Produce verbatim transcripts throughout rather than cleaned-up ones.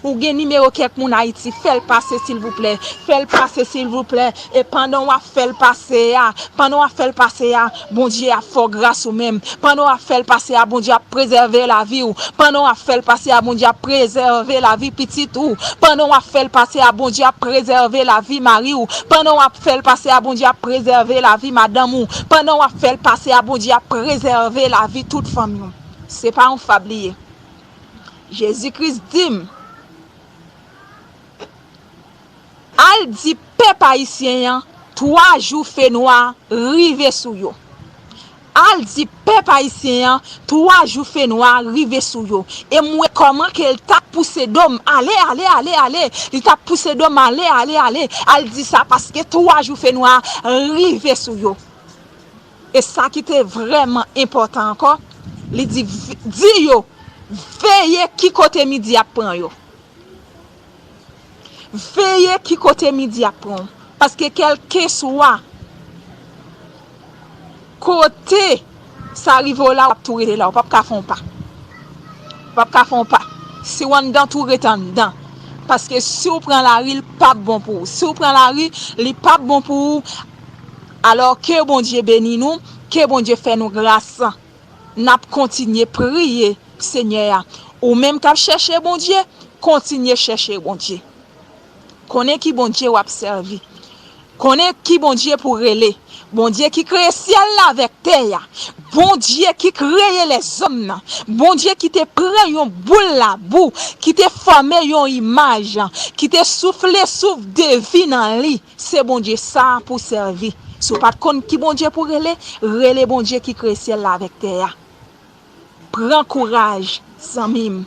Ou gen nimewo kèk moun Ayiti, fè l pase silvouplè. Fè l pase silvouplè. E pandan w ap fè l pase a, pandan w ap fè l pase a, Bondye ap fè w gras ou menm. Pandan w ap fè l pase a, Bondye ap prezève lavi w. Pandan w ap fè l pase a, Bondye ap prezève lavi pitit ou. Pandan w ap fè l pase a, Bondye ap prezève lavi mari w. Pandan w ap fè l pase a, Bondye ap prezève lavi madanm ou. Pandan w ap fè l pase a, Bondye ap prezève lavi tout fanmi w. Se pa yon fab li ye. Jezi Kris di m, al di pèp ayisyen an, twa jou fenwa rive sou yo. Al di pèp ayisyen an, twa jou fenwa rive sou yo. E m wè kòman ke l t ap pouse do m ale, ale, ale, ale. Li t ap pouse do m ale, ale, ale. Al di sa paske twa jou fenwa rive sou yo. E sa ki te vrèman enpòtan ankò, li di, di yo, veye ki kote midi ap pran yo. Veye ki kote midi ap pran w. Paske kèlkeswa kote sa rive w la, w ap tou rete la. W p ap ka fè yon pa. W p ap ka fè yon pa. Si w anndan, tou rete anndan. Paske si w pran lari, li p ap bon pou ou. Si w pran lari, li p ap bon pou ou. Alò, ke Bondye beni nou, ke Bondye fè nou gras. N ap kontinye priye Senyè a. Ou menm k ap chèche Bondye, kontinye chèche Bondye. Konnen ki Bondye w ap sèvi. Konnen ki Bondye pou rele. Bondye ki kreye syèl la avèk tè a. Bondye ki kreye lèzòm nan. Bondye ki te pran yon boul labou, ki te fòme yon imaj, ki te soufle souf de vi nan li. Se Bondye sa a pou w sèvi. Si w pa t konn ki Bondye pou rele, rele Bondye ki kreye syèl la avèk tè a. Pran kouraj, zanmi m.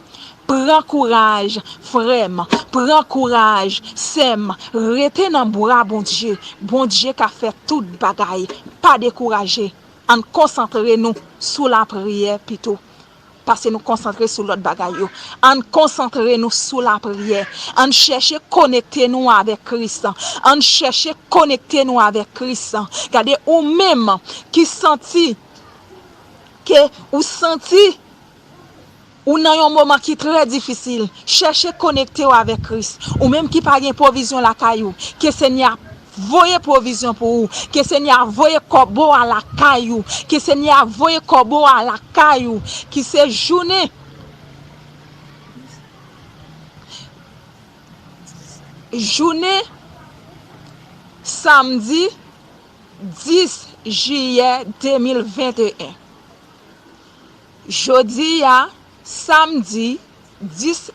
Pran kouraj, frè m. Pran kouraj, sè m. Rete nan bra Bondye. Bondye ka fè tout bagay. Pa dekouraje. Ann konsantre nou sou lapriyè pito. Pase nou konsantre sou lòt bagay yo. Ann konsantre nou sou lapriyè. Ann chèche konekte nou avèk Kris. Ann chèche konekte nou avèk Kris. Gade, ou menm ki santi ke ou santi ou nan yon moman ki trè difisil, chèche konekte w avèk Kris. Ou menm ki pa gen pwovizyon lakay ou, ke Senyè a voye pwovizyon pou ou, ke Senyè a voye kòbo a lakay ou, ke Senyè a voye kòbo a lakay ou, ki se jounen, jounen samdi dis jiyè de mil venteyen. Jodi a, samdi dis